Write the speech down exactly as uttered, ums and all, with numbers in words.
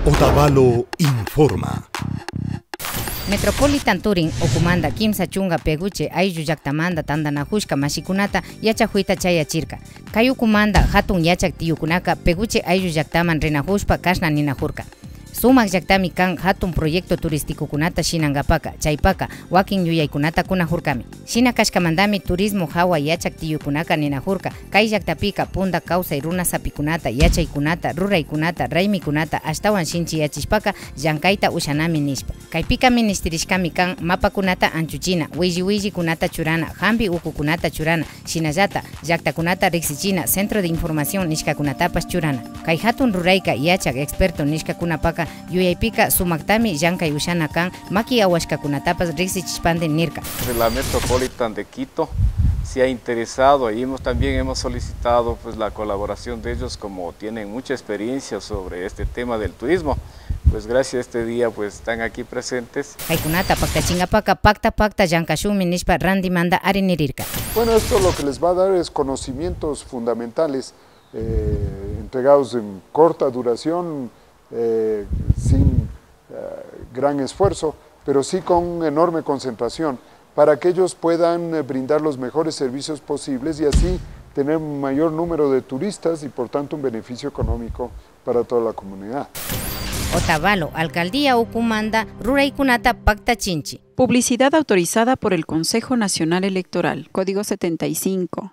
Otavalo informa. Metropolitan Turin ukumanta kimsa chunka Peguche ayllu llaktamanta tantanakushka mashikunata yachakuyta chayachirka. Kay ukumanta hatun yachak tiyukunaka Peguche ayllu llaktaman rinakushpa kashna ninakurka: Sumak llaktami kan hatun proyecto turísticokunata shinankapaka, chaypaka wakin yuyaykunata kunakurkami. Shina kashkamantami turismo hawa yachak tiyukunaka ninakurka, kay llaktapika punta kawsay runa sapikunata, yachaykunata, ruraykunata, raymikunata ashtawan shinchiyachishpaka llankayta ushanami nishpa. Kaypika minishtirishkami kan mapakunata anchuchina, willi willikunata churana, hampi ukukunata churana, shinallata llaktakunata riksichina, centro de información nishkakunatapash churana. Kay hatun rurayka yachak experto nishkakunapaka yuyaypika sumaktami llankay ushana kan, maki awashkakunatapash riksichishpandi nirka. La Metropolitan de Quito se ha interesado y hemos, también hemos solicitado, pues, la colaboración de ellos, como tienen mucha experiencia sobre este tema del turismo. Pues gracias a este día, pues, están aquí presentes. Kaykunata paktachinkapaka pakta pakta llankashunmi nishpa randimanta ari nirirka. Bueno, esto lo que les va a dar es conocimientos fundamentales, eh, entregados en corta duración, eh, sin eh, gran esfuerzo, pero sí con enorme concentración, para que ellos puedan, eh, brindar los mejores servicios posibles y así tener un mayor número de turistas y por tanto un beneficio económico para toda la comunidad. Otavalo, alcaldía ukumanta ruraykunata paktachinchi. Publicidad autorizada por el Consejo Nacional Electoral. Código setenta y cinco.